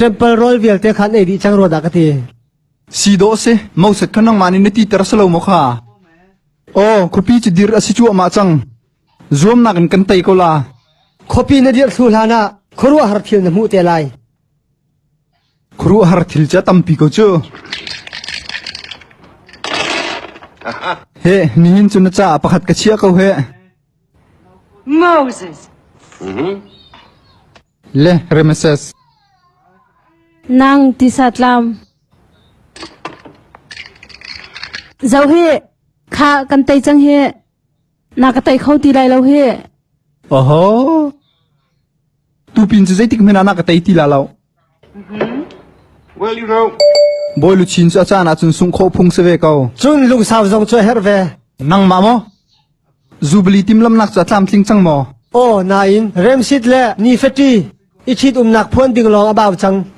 Temple rawl vialte khan ei dih cang rua dah ka ti. Si dawh si, Moses kha nangmah nih na titer si lo maw kha? Aw, khuapi cu dir a si cuahmah cang. Zuamnak in kan tei ko la. Khuapi na dirh thlu hlan ah khuaruahhar thil na hmuh te lai. Khuaruahhar thil cu a tampi ko cu. He, nihin cu na caah pakhat ka chiah ko he. Moses. Le Rameses. Nang tisa tlam. Zo hi, kha kan tei cang hi. Na ka tei kho ti lai lo hi. Oho. Tupin cu zeitik hmanh ah na ka tei ti la lo. Well, you know. Bawi luchin cu a caan ahcun sungh khawh phung si ve ko. Cun lungsau zong cu a herh ve. Nangmah maw? Zubili timhlamhnak cu a tlamtling cang maw? Aw, nain remsit le nifati i ṭhitumnak phuan ding lawng a bau cang.